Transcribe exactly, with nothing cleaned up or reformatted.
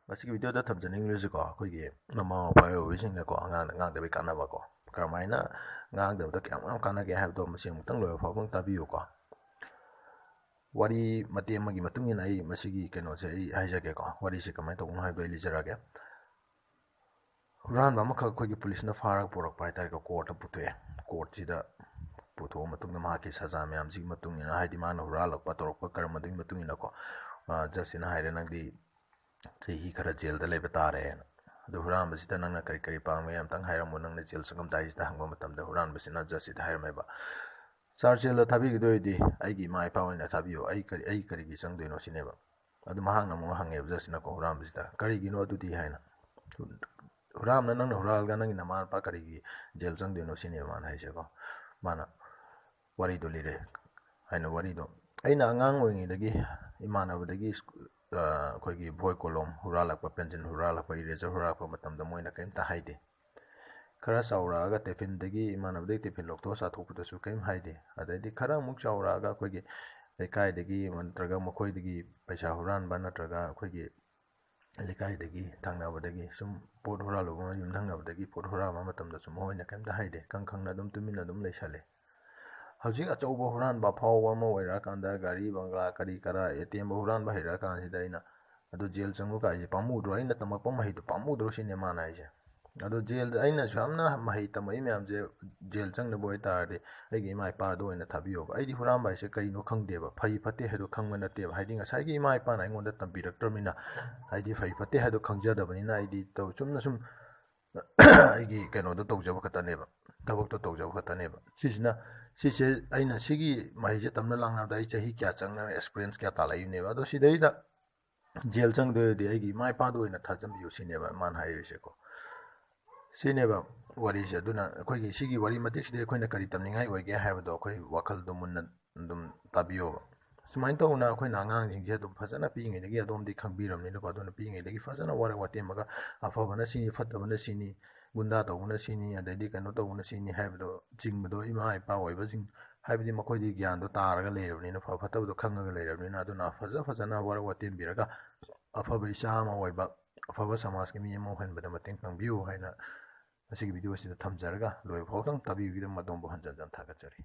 ꯃꯁꯤꯒꯤ ꯚꯤꯗꯤꯑꯣꯗ ꯊꯝꯖꯅꯤꯡꯂꯤꯕꯁꯤꯀꯣ, ꯑꯩꯈꯣꯏꯒꯤ ꯃꯃꯥ ꯃꯄꯥ ꯑꯣꯏꯕꯁꯤꯡꯅꯀꯣ, ꯑꯉꯥꯡꯗ ꯉꯥꯡꯗꯕꯒꯤ ꯀꯥꯟꯅꯕꯀꯣ, ꯀꯔꯝꯍꯥꯏꯅ ꯉꯥꯡꯗꯕꯗ ꯀꯌꯥꯝ ꯌꯥꯝ ꯀꯥꯟꯅꯒꯦ ꯍꯥꯏꯕꯗꯣ ꯃꯁꯤ ꯑꯃꯨꯛꯇꯪ ꯂꯣꯏꯕ ꯐꯥꯎꯕ ꯇꯥꯕꯤꯌꯨꯀꯣ꯫ ꯋꯥꯔꯤ ꯃꯇꯦꯛ ꯑꯃꯒꯤ ꯃꯇꯨꯡ ꯏꯟꯅ ꯑꯩ ꯃꯁꯤꯒꯤ ꯀꯩꯅꯣꯁꯦ ꯑꯩ ꯍꯥꯏꯖꯒꯦꯀꯣ, ꯋꯥꯔꯤꯁꯦ ꯀꯃꯥꯏꯅ ꯇꯧꯕꯅꯣ ꯍꯥꯏꯕꯗꯣ ꯑꯩ ꯂꯤꯖꯔꯒꯦ꯫ ꯍꯨꯔꯥꯟꯕ ꯑꯃꯈꯛ ꯑꯩꯈꯣꯏꯒꯤ ꯄꯨꯂꯤꯁꯅ ꯐꯥꯔꯒ ꯄꯨꯔꯛꯄ ꯍꯥꯏꯇꯥꯔꯦꯀꯣ, ꯀꯣꯔꯠꯇ ꯄꯨꯊꯣꯛꯑꯦ꯫ ꯀꯣꯔꯠꯁꯤꯗ ꯄꯨꯊꯣꯛꯑ ꯃꯇꯨꯡꯗ ꯃꯍꯥꯛꯀꯤ ꯁꯖꯥ ꯃꯌꯥꯝꯁꯤꯒꯤ ꯃꯇꯨꯡ ꯏꯟꯅ, ꯍꯥꯏꯗꯤ ꯃꯥꯅ ꯍꯨꯔꯥꯜꯂꯛꯄ ꯇꯧꯔꯛꯄ ꯀꯔꯝꯕꯗꯨꯒꯤ ꯃꯇꯨꯡ ꯏꯟꯅꯀꯣ, ꯑ, ꯖꯁꯁꯤꯅ ꯍꯥꯏꯔꯦ, "ꯅꯪꯗꯤ ꯆꯍꯤ ꯈꯔ ꯖꯦꯜꯗ ꯂꯩꯕ ꯇꯥꯔꯦꯅ꯫ ꯑꯗꯨ ꯍꯨꯔꯥꯟꯕꯁꯤꯗ ꯅꯪꯅ ꯀꯔꯤ ꯀꯔꯤ ꯄꯥꯡꯕ ꯌꯥꯏ ꯑꯝꯇꯪ ꯍꯥꯏꯔꯝꯃꯣ, ꯅꯪꯅ ꯖꯦꯜ ꯆꯪꯉꯝꯗꯥꯏꯁꯤꯗ" ꯍꯪꯕ ꯃꯇꯝꯗ ꯍꯨꯔꯥꯟꯕꯁꯤꯅ ꯖꯁꯁꯤꯗ ꯍꯥꯏꯔꯝꯃꯦꯕ, "ꯁꯥꯔ, ꯖꯦꯜꯗ ꯊꯥꯕꯤꯈꯤꯗꯣꯏꯗꯤ ꯑꯩꯒꯤ ꯏꯃꯥ ꯏꯄꯥ ꯑꯣꯏꯅ ꯊꯥꯕꯤꯌꯨ, ꯑꯩ ꯀꯔꯤ, ꯑꯩ ꯀꯔꯤꯒꯤ ꯆꯪꯗꯣꯏꯅꯣ?" ꯁꯤꯅꯦꯕ꯫ ꯑꯗꯨ ꯃꯍꯥꯛꯅ ꯑꯃꯨꯛ ꯍꯪꯉꯦꯕ ꯖꯁꯁꯤꯅꯀꯣ ꯍꯨꯔꯥꯟꯕꯁꯤꯗ, "ꯀꯔꯤꯒꯤꯅꯣ ꯑꯗꯨꯗꯤ?" ꯍꯥꯏꯅ꯫ "ꯍꯨꯔꯥꯟꯕꯅ ꯅꯪꯅ ꯍꯨꯔꯥꯜꯂꯒ ꯅꯪꯒꯤ ꯅꯃꯥ ꯅꯄꯥ ꯀꯔꯤꯒꯤ ꯖꯦꯜ ꯆꯪꯗꯣꯏꯅꯣ?" ꯁꯤꯅꯦꯕ ꯃꯥꯅ ꯍꯥꯏꯁꯦꯀꯣ꯫ ꯃꯥꯅ ꯋꯥꯔꯤꯗꯣ ꯂꯤꯔꯦ ꯍꯥꯏꯅ ꯋꯥꯔꯤꯗꯣ, "ꯑꯩꯅ ꯑꯉꯥꯡ ꯑꯣꯏꯔꯤꯉꯩꯗꯒꯤ ꯏꯃꯥꯟꯅꯕꯗꯒꯤ ꯁ꯭ꯀꯨ-, ꯑ, ꯑꯩꯈꯣꯏꯒꯤ ꯕꯣꯏ ꯀꯣꯂꯣꯝ ꯍꯨꯔꯥꯜꯂꯛꯄ, ꯄꯦꯟꯁꯤꯜ ꯍꯨꯔꯥꯜꯂꯛꯄ, ꯏꯔꯦꯖꯔ ꯍꯨꯔꯥꯜꯂꯛꯄ ꯃꯇꯝꯗ ꯃꯣꯏꯅ ꯀꯔꯤꯝꯇ ꯍꯥꯏꯗꯦ꯫ ꯈꯔ ꯆꯥꯎꯔꯛꯑꯒ ꯇꯤꯐꯤꯟꯗꯒꯤ, ꯏꯃꯥꯟꯅꯕꯗꯒꯤ ꯇꯤꯐꯤꯟ ꯂꯧꯊꯣꯛꯑ ꯆꯥꯊꯣꯛꯄꯗꯁꯨ ꯀꯔꯤꯝ ꯍꯥꯏꯗꯦ꯫ ꯑꯗꯩꯗꯤ ꯈꯔ ꯑꯃꯨꯛ ꯆꯥꯎꯔꯛꯑꯒ ꯑꯩꯈꯣꯏꯒꯤ ꯂꯩꯀꯥꯏꯗꯒꯤ ꯅꯠꯇ꯭ꯔꯒ ꯃꯈꯣꯏꯗꯒꯤ ꯄꯩꯁꯥ ꯍꯨꯔꯥꯟꯕ ꯅꯠꯇ꯭ꯔꯒ ꯑꯩꯈꯣꯏꯒꯤ ꯂꯩꯀꯥꯏꯗꯒꯤ ꯊꯪꯅꯕꯗꯒꯤ ꯁꯨꯝ ꯄꯣꯠ ꯍꯨꯔꯥꯜꯂꯨꯕ, ꯌꯨꯝꯊꯪꯅꯕꯗꯒꯤ ꯄꯣꯠ ꯍꯨꯔꯥꯟꯕ ꯃꯇꯝꯗꯁꯨ ꯃꯈꯣꯏꯅ ꯀꯔꯤꯝꯇ ꯍꯥꯏꯗꯦ, ꯈꯪ ꯈꯪꯅ ꯑꯗꯨꯝ ꯇꯨꯃꯤꯟꯅ ꯑꯗꯨꯝ ꯂꯩꯁꯜꯂꯦ꯫ ꯍꯧꯖꯤꯛ ꯑꯆꯧꯕ ꯍꯨꯔꯥꯟꯕ ꯑꯐꯥꯎꯕ ꯑꯃ ꯑꯣꯏꯔꯛꯑꯀꯥꯟꯗ, ꯒꯥꯔꯤ, ꯕꯪꯒ꯭ꯂꯥ, ꯀꯔꯤ ꯀꯔꯥ, ꯑꯦ ꯇꯤ ꯑꯦꯝꯕꯨ ꯍꯨꯔꯥꯟꯕ ꯍꯩꯔꯛꯑꯀꯥꯟꯁꯤꯗ ꯑꯩꯅ ꯑꯗꯨ ꯖꯦꯜ ꯆꯪꯉꯨ ꯀꯥꯏꯁꯦ ꯄꯥꯝꯃꯨꯗ꯭ꯔꯣ? ꯑꯩꯅ ꯇꯝꯃꯛꯄ ꯃꯍꯩꯗꯣ ꯄꯥꯝꯃꯨꯗ꯭ꯔꯣ ꯁꯤꯅꯦ ꯃꯥꯅ ꯍꯥꯏꯁꯦ꯫ ꯑꯗꯣ ꯖꯦꯜꯗ ꯑꯩꯅꯁꯨ ꯌꯥꯝꯅ ꯃꯍꯩ ꯇꯝꯃꯛꯏ ꯃꯌꯥꯝꯁꯦ ꯖꯦꯜ ꯆꯪꯅꯕ ꯑꯣꯏꯇꯥꯔꯗꯤ ꯑꯩꯒꯤ ꯏꯃꯥ ꯏꯄꯥꯗ ꯑꯣꯏꯅ ꯊꯥꯕꯤꯌꯣꯕ꯫ ꯑꯩꯗꯤ ꯍꯨꯔꯥꯟꯕ ꯍꯥꯏꯁꯦ ꯀꯩꯅꯣ ꯈꯪꯗꯦꯕ, ꯐꯩ ꯐꯠꯇꯦ ꯍꯥꯏꯗꯣ ꯈꯪꯕ ꯅꯠꯇꯦꯕ꯫ ꯍꯥꯏꯗꯤ ꯉꯁꯥꯏꯒꯤ ꯏꯃꯥ ꯏꯄꯥꯅ ꯑꯩꯉꯣꯟꯗ ꯇꯝꯕꯤꯔꯛꯇ꯭ꯔꯕꯅꯤꯅ, ꯍꯥꯏꯗꯤ ꯐꯩ ꯐꯠꯇꯦ ꯍꯥꯏꯗꯣ ꯈꯪꯖꯗꯕꯅꯤꯅ ꯑꯩꯗꯤ ꯇꯧ-, ꯆꯨꯝꯅ ꯁꯨꯝ ꯑꯩꯒꯤ ꯀꯩꯅꯣꯗꯣ ꯇꯧꯖꯕ ꯈꯛꯇꯅꯦꯕ, ꯊꯕꯛꯇꯣ ꯇꯧꯖꯕ ꯈꯛꯇꯅꯦꯕ꯫ ꯁꯤꯁꯤꯅ, ꯁꯤꯁꯦ ꯑꯩꯅ ꯁꯤꯒꯤ ꯃꯍꯩꯁꯦ ꯇꯝꯅ ꯂꯥꯛꯅꯕꯗ ꯑꯩ ꯆꯍꯤ ꯀꯌꯥ ꯆꯪꯅ ꯑꯦꯛꯁꯄꯤꯔꯤꯌꯦꯟꯁ ꯀꯌꯥ ꯇꯥꯜꯂꯛꯏꯕꯅꯦꯕ꯫ ꯑꯗꯣ ꯁꯤꯗꯩꯗ ꯖꯦꯜ ꯆꯪꯗꯣꯏꯗꯤ ꯑꯩꯒꯤ ꯏꯃꯥ ꯏꯄꯥꯗ ꯑꯣꯏꯅ ꯊꯥꯖꯟꯕꯤꯌꯨ ꯁꯤꯅꯦꯕ ꯃꯥꯅ ꯍꯥꯏꯔꯤꯁꯦꯀꯣ꯫ ꯁꯤꯅꯦꯕ ꯋꯥꯔꯤꯁꯦ꯫ ꯑꯗꯨꯅ ꯑꯩꯈꯣꯏꯒꯤ ꯁꯤꯒꯤ ꯋꯥꯔꯤ ꯃꯇꯦꯛꯁꯤꯗꯒꯤ ꯑꯩꯈꯣꯏꯅ ꯀꯔꯤ ꯇꯝꯅꯤꯡꯉꯥꯏ ꯑꯣꯏꯒꯦ ꯍꯥꯏꯕꯗꯣ ꯑꯩꯈꯣꯏ ꯋꯥꯈꯜꯗꯣ ꯃꯨꯟꯅ ꯑꯗꯨꯝ ꯇꯥꯕꯤꯌꯣꯕ꯫ ꯁꯨꯃꯥꯏꯅ ꯇꯧꯅ ꯑꯩꯈꯣꯏꯅ ꯑꯉꯥꯡꯁꯤꯡꯁꯦ ꯑꯗꯨꯝ ꯐꯖꯅ ꯄꯤꯛꯏꯉꯩꯗꯒꯤ, ꯑꯗꯣꯝꯗꯤ ꯈꯪꯕꯤꯔꯕꯅꯤꯅꯀꯣ, ꯑꯗꯨꯅ ꯄꯤꯛꯏꯉꯩꯗꯒꯤ ꯐꯖꯅ ꯋꯥꯔꯛ ꯋꯥꯇꯦꯝꯃꯒ ꯑꯐꯕꯅ ꯁꯤꯅꯤ, ꯐꯠꯇꯕꯅ ꯁꯤꯅꯤ, ꯒꯨꯟꯗꯥ ꯇꯧꯕꯅ ꯁꯤꯅꯤ, ꯑꯗꯩꯗꯤ ꯀꯩꯅꯣ ꯇꯧꯕꯅ ꯁꯤꯅꯤ ꯍꯥꯏꯕꯗꯣ ꯆꯤꯡꯕꯗꯣ ꯏꯃꯥ ꯏꯄꯥ ꯑꯣꯏꯕꯁꯤꯡ, ꯍꯥꯏꯕꯗꯤ ꯃꯈꯣꯏꯗꯤ ꯒ꯭ꯌꯥꯟꯗꯣ ꯇꯥꯔꯒ ꯂꯩꯔꯕꯅꯤꯅ, ꯐ-, ꯐꯠꯇꯕꯗꯣ ꯈꯪꯉꯒ ꯂꯩꯔꯕꯅꯤꯅ, ꯑꯗꯨꯅ ꯐꯖ ꯐꯖꯅ ꯋꯥꯔꯛ ꯋꯥꯇꯦꯝꯕꯤꯔꯒ ꯑꯐꯕ ꯏꯆꯥ ꯑꯃ ꯑꯣꯏꯕ, ꯑꯐꯕ ꯁꯃꯥꯖꯀꯤ ꯃꯤ ꯑꯃ ꯑꯣꯏꯍꯟꯕꯗ ꯃꯇꯦꯡ ꯄꯥꯡꯕꯤꯌꯨ ꯍꯥꯏꯅ ꯉꯁꯤꯒꯤ video ꯑꯁꯤꯗ ꯊꯝꯖꯔꯒ, ꯂꯣꯏꯕ ꯐꯥꯎꯗꯪ ꯇꯥꯕꯤꯕꯒꯤꯗꯃꯛ ꯑꯗꯣꯝꯕꯨ ꯍꯟꯖꯟ ꯍꯟꯖꯟ ꯊꯥꯒꯠꯆꯔꯤ꯫